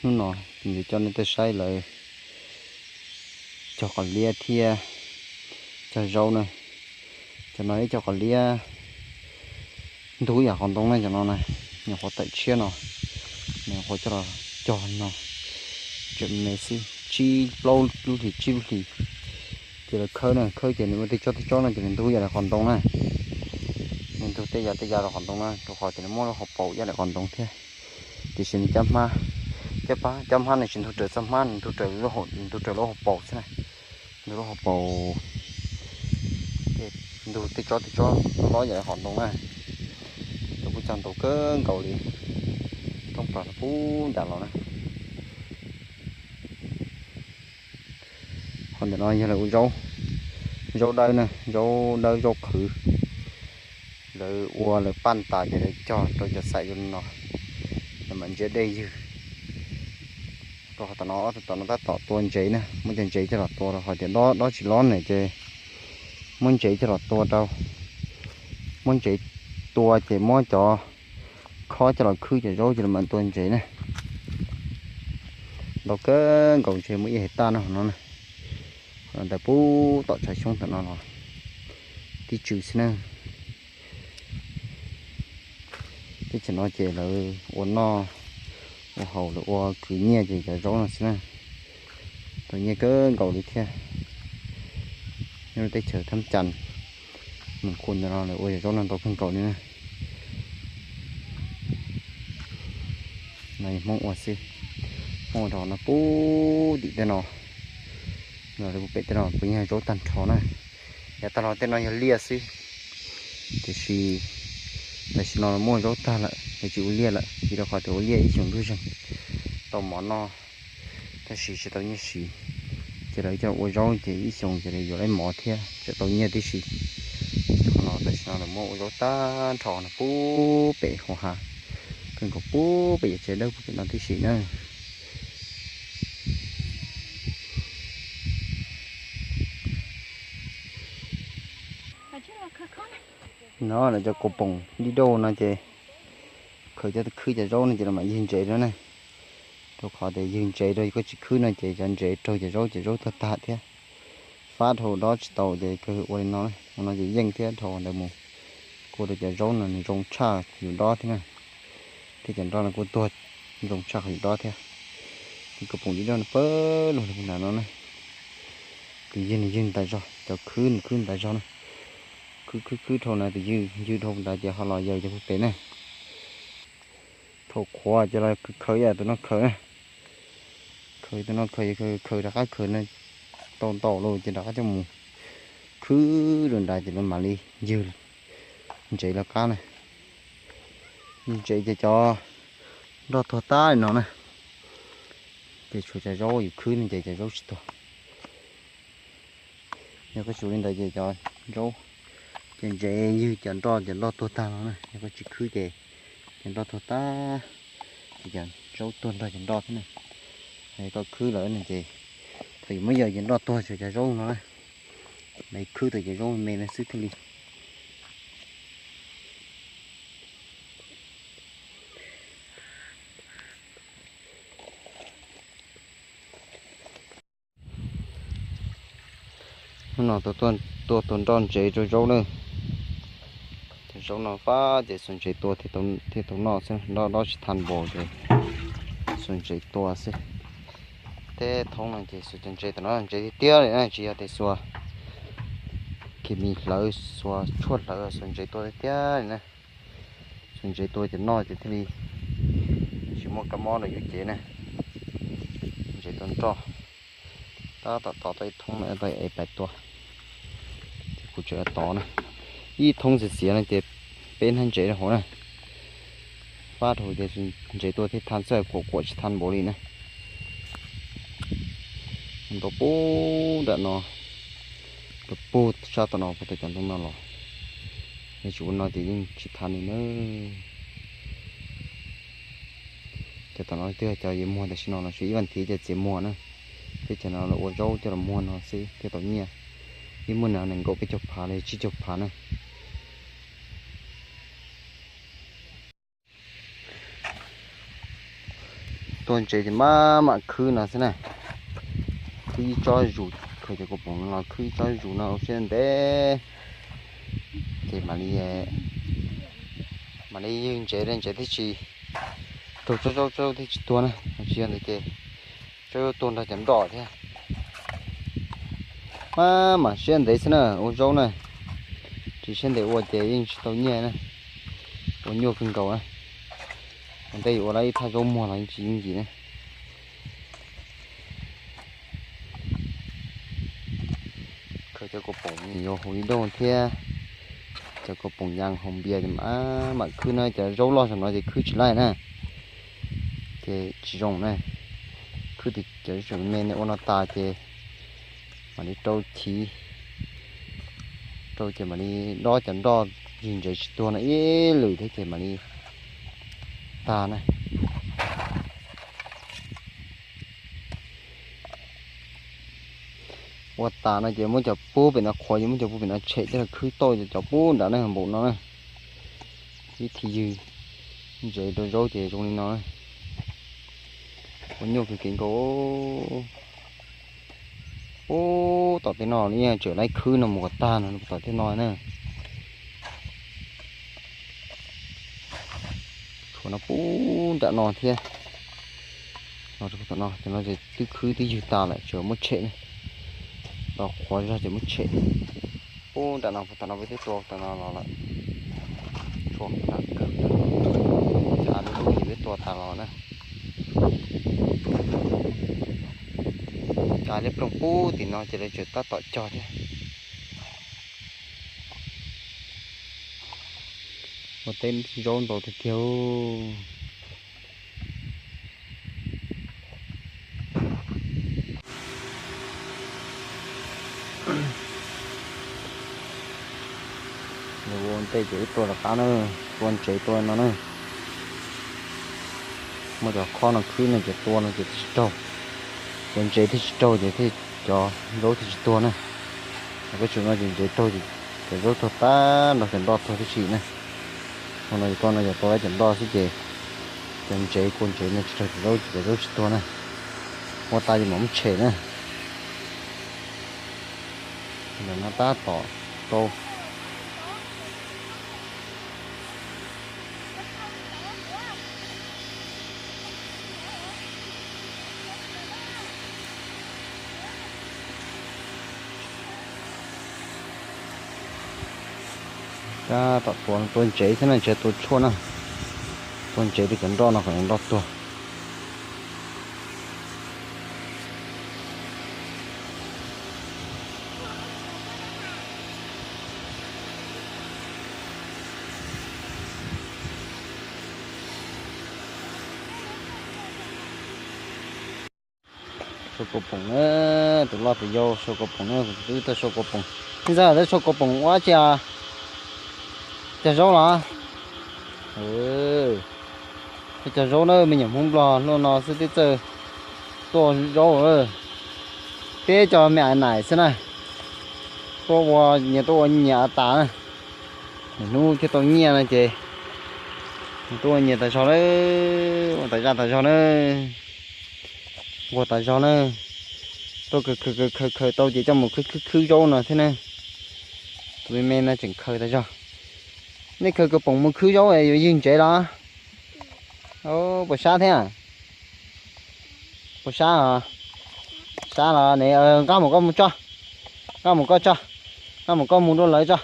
Hnub no kuv coj nej tuaj saib lawv cog qos liab thiab cog zaub na. Cov no ib cov qos liab ntug yam qos ntoo na, cov no na, nyuam qhuav tawm tshiab no, nyuam qhuav coj los cog no, tseem me xwb, tsib plaub lub hlis tsib lub hlis. Ces lawv khawb na, khawb ces nws ua tej tsob tej tsob no ces nws ntug yam li qos ntoo na. Nws ntug tej yam tej yam li qos ntoo na, rau qhov tias nws muaj lub hauv paus ib yam li qos ntoo thiab. Tiam sis nws cab hmab, cab hmab nws tsis ntug raws txoj hmab, nws ntug raws, ntug raws lub hauv paus xwb na. Ntug lub hauv paus, ntug tej tsob tej tsob loj yam li qos ntoo na. Lawv kuj cog ntau kawg nkaus li, thoob plaws pub ncas los na. Qhov ntawm no yog lawv ua zaub, zaub dawb na, zaub dawb zaub qhwv. Lawv ua lawv paj tas ces lawv cog rau cov xaim zoo li no, lawv mam ntsiav dej ywg. Rau qhov tom no, tom no tab tom tua ntsev na, muab cov ntsev coj los tua rau qhov tias dob dob tsis lob na ces muab ntsev coj los tua rau, muab ntsev tua ces muab cov khob coj los khwb cov zaub ces lawv mam tua ntsev na. Ntau kawg nkaus, ntsev muaj ib hais taj no no na. Ntawd pub tom tshav xyoob tom no los tib tsw xwb na. Teb chaws no ces lawv ua noj ua haus, lawv ua khwv nyiaj ces cov zaub no xwb na. Tau nyiaj kawg nkaus li thiab. Nyob lub teb chaws Thab Cas, Moos Khus ntawm no lawv ua cov zaub no ntau kawg nkaus li na. No yog Hmoob ua xwb, Hmoob ua rau no pub tim tej no, no pub pem tej no puav yog zaub tag nrho na. Yav tag los tej no yog liaj xwb, tiam sis tam sim no muaj zaub tag lawm, lawv tsis ua liaj lawm vim rau qhov tias ua liaj ib xyoos ntuj zeeg tau mov noj, tab sis tsis tau nyiaj siv. Ces lawv coj ua zaub ces ib xyoos ces lawv yuav lawv mov thiab tseem tau nyiaj tib si. Qhov no tam sim no lawv muab ua zaub tag nrho no pub pem hauv hav, kawg nkaus pub pem yam tsev dawb pub pem no tib si na. No lawv cov kaus poom dib dauj no ces khaws coj khwb cov zaub no ces lawv mam ywg ntsev rau na. Rau qhov tias ywg ntsev rau koj tsis khwb no ces cov ntsev raug cov zaub ces zaub tuag tag thiab. Fab dhau dob tsis tau ces kawg ua li no na, ua no ces yeej thiab dhau ntawd mus, kuj rau cov zaub no nws zoo tshaj yus dob thiab na. Thiab cov nroj no kuj tuag zoo tshaj qhov yus dob thiab. Ces kaus poom dib dauj no pawg lug li puag nram no na, kwv ywg nws ywg ntawd zog, cov khwb nws khwb ntawd zog na. Khwb khwb khwb dhau na, tus ywg ywg dhau ntawd ces ho los yaws cov puag pem na. Thaum qhuav ces los khaws ib yam tus no khaws na. Khaws tus no khaws, khaws rov qab khaws no tau ntau lawm ces rov qab coj mus khwb rau nrad ces lawv mam li ywg ntsev lawv qab na. Ywg ntsev ces cov nroj tuag tag li no na. Ces tshuav cov zaub yus khwb no ces cov zaub tsis tuag. Yog koj tsis ua li ntawd ces cov zaub, ces ntsev ywg cov nroj cov nroj tuag tag no na. Yog koj tsis khwb ces cov nroj tuag tag, ces cov zaub tuag nrog cov nroj thiab na. Koj khwb lawm no ces thaum yus muab yaws ces nroj tuag tshuav cov zaub no na. Lawv khwb tau cov zaub me no xwb thiaj li. Hnub no tuaj tua tus nroj ntsev rau zaub na. Tus zaub no fab ces xuas ntsev tua thiaj tau noj xwb, nroj dob tsis tha npaum ces xuas ntsev tua xwb. Tej thoob no ces xuas cov ntsev tom no ntsev tiag tiag li na, tsis yog tias xuas kis mis hlawv, xuas tshuaj hlawv, xuas ntsev tua tiag tiag li na. Xuas ntsev tua ces noj ces thiaj li tsis muaj kab mob rau yus cev na. Ntsev tua nroj, tab tom tov tau ib thoob no tau ev pais tua. Ces kuv tseem tov na, ib thoob xiav xiav no ces peb hnab ntsev rau hauv na. Fab dhau ces ntsev tua thiaj tha xwb, kuam kuam tsis tha npaum li na. Ntau pub nram no, rau pug sab tom no puag ta cov ntoo no los, yog tsis ua no ces yeej tsis tha li na. Cov tom no twb yog cov yuav muag tam sim no los tshuav ib vas thiv cov txiav muag na. Teb chaws no lawv ua zaub coj los muag no xwb thiaj tau nyiaj. Ib muag no nees nkaum peb caug phav los yog tsib caug phav na. Tua ntsev ces maj mam khwb no xwb na. Khwb ib tsob zus, khaws cov kaus poom no los khwb ib tsob zus no ua siab ntev. Ces mam li, mam li ywg ntsev, ntsev thiaj tsis, raug tsob zaub, tsob zaub thiaj tsis tuag na. Tsis yog ntawd ces tsob zaub tuag nrog cov nroj thiab. Maj mam siab ntev xwb na, ua zaub na. Tsis siab ntev ua ces yeej tsis tau nyiaj na. Ua nyuaj kawg nkaus na. Ua ntej yuav ua lawm ib thaj zaub muag los yeej tsis yooj yim na. Khaws cov kaus poom yuav haus ib doog thiab cov kaus poom yas haus npias ces mam khwb na, cov zaub loj saum no ces khwb tsis laij na, ces tsis zoo na. Khwb tias cov zaub me me ua no tas ces mam li rau chiv, rau ces mam li dob cov nroj ywg ntsev tsis tuag no ib lwm thiab ces mam li tag na. Ua tas no ces muab cov pub pem no qhuav, ces muab cov pub pem no tshem coj los khwb tauj cov pub nram no npaum no na. Vib thij ywg ntsev rau zaub ces zoo li no na. Ua nyuaj kawg kev nkaus. Ub, tom tej no yeej tseem laib khwb no mus kom tag no tom tej no na. Tshuav no pub nram no thiab. No, cov no ces twb khwb twb ywg tas lawm, tsuas muab tshem ne. Los qhuav zog ces muab tshem. Pub nram no, tom no peb twb tua tom no los lawm. Tshuav no, cov av lub lub ces peb tua tas los na. Cov av liab ploog pub tim no ces lawv tseem tab tom cog thiab. Ua teb zaub ntau tiag tiag. Ua ntej ces wb tua rov qab na, tua ntsev tua no na. Muab cov khob no khwb no ces tua no ces thiaj tsis raug. Cov ntsev thiaj tsis raug ces thiaj, cov zaub thiaj tsis tuag na. Koj tsum no ces ntsev raug ces cov zaub tuag tag nrho, cov nroj tuag tib si na. Hauv no ces koj no ces tua lawm cov nroj xwb ces cov ntsev, kua ntsev no tsis raug cov zaub ces cov zaub tsis tuag na. Ua tas ces mam muab tshem na. Ntawm no tab tom rau. Tab tom tua, tua ntsev thiab na, tsis tua tshuaj na. Tua ntsev rau cov nroj no kom cov nroj tuag. Sau kaus poom na, tus loj tus yau sau kaus poom na, kuv twb tau sau kaus poom. Ntxawg, twb sau kaus poom ua tsi? Cog zaub los? Cog zaub na, me nyuam Hmoob Nplog luaj no xwb twb txawj tuaj zaub. Peb cov me ais naim xwb na, tuaj ua nyias, tuaj ua nyias tas na. Hnub thiaj tau nyiaj no ces tuaj ua nyias tas zog na, ua tas zaj tas zog na, nquag tas zog na. Tuaj khaws khaws khaws tau ces coj mus khwb khwb khwb zaub no thiab na. Tus me me no tseem khaws tas zog. Nej khaws kaus poom mus khwb zaub es yuav ywg ntsev los? Puas sab thiab? Puas sab os? Sab los ne, nqa mus koj mus tso. Nqa mus koj tso. Nqa mus koj mus rau lawv tso.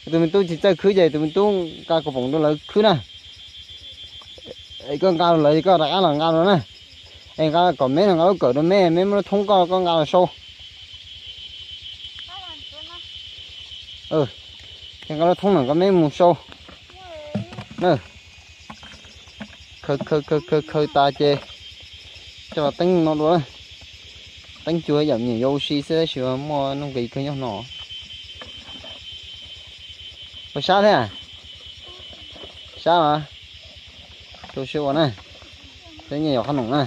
Tus me tub tsis txawj khwb ces tus me tub nqa kaus poom rau lawv khwb na. Es koj nqa rau lawv, koj rov qab los nqa rau na. Es nqa kom meb los nqa lub kawm rau meb, meb muab lub thoob koj, koj nqa los sau. Ces nqa lub thoob no kom meb mus sau na. Khaws khaws khaws khaws tas ces coj los teeb no dua. Teeb cuag yam me nyuam yaus ua si xwb tab sis muaj nuj nqis kawg nyob no. Puas sab thiab? Sab los? Rau siab ua na. Peb nyias yuav qhob noom na.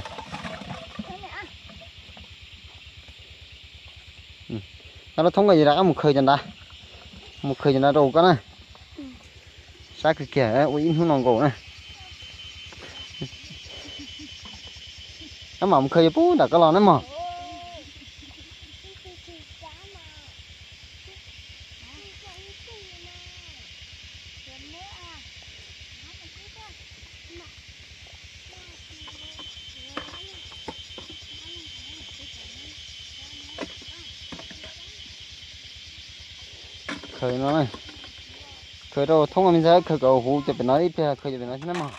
Nqa lub thoob ko ces rov qab mus khaws cov nrad. Mus khaws cov nrad rau koj na. Sab kawg kiag, ua ib hnub no nkaus na. Neb mam mus khaws yog pub nram koj los neb mog. Khaws no, khaws rau thoob me ntxhais, khaws kom huv cov pem no ib pliag, khaws cov pem no xwb na mog.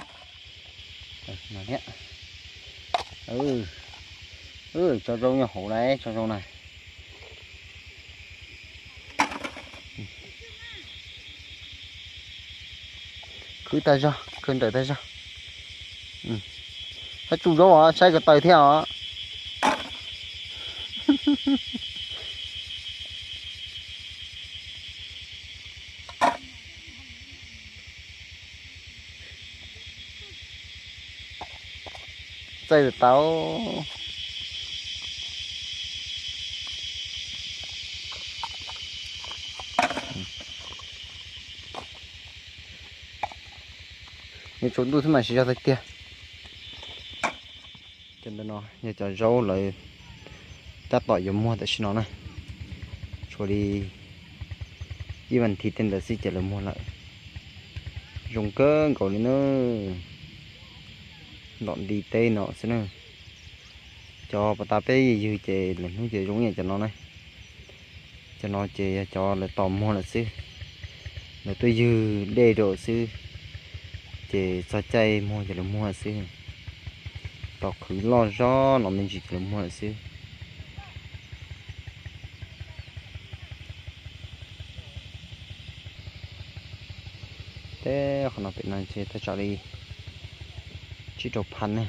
Tso zoo nyob hauv na, tso zoo na. Khwv tag zog, khwv nrawm tag zog. Hab tsuj zaub os, saib ko taw thiab os. Txawj tau. Nyob tsaus ntuj xwb mas siv zog tiag tiag. Cov ntawm no yog cov zaub lawv tab tom yuav muag tam sim no na. Tshuav li ib vas thiv tej ntawd xwb ces lawv muag lawm. Zoo kawg nkaus li na. Ntom nti teb no xwb na. Cov pas tas peb ywg ces lwm hnub ces zoo ib yam cov no na. Cov no ces yog cov lawv tos muag lawm xwb. Lawv tuaj ywg dej rau xwb, ces txog caij muag ces lawv muag xwb. Tos qhwv loj zog no me ntsis ces lawv muag lawm xwb. Teb qhov no pem no ces thaj tsam li tsib rau phav ne.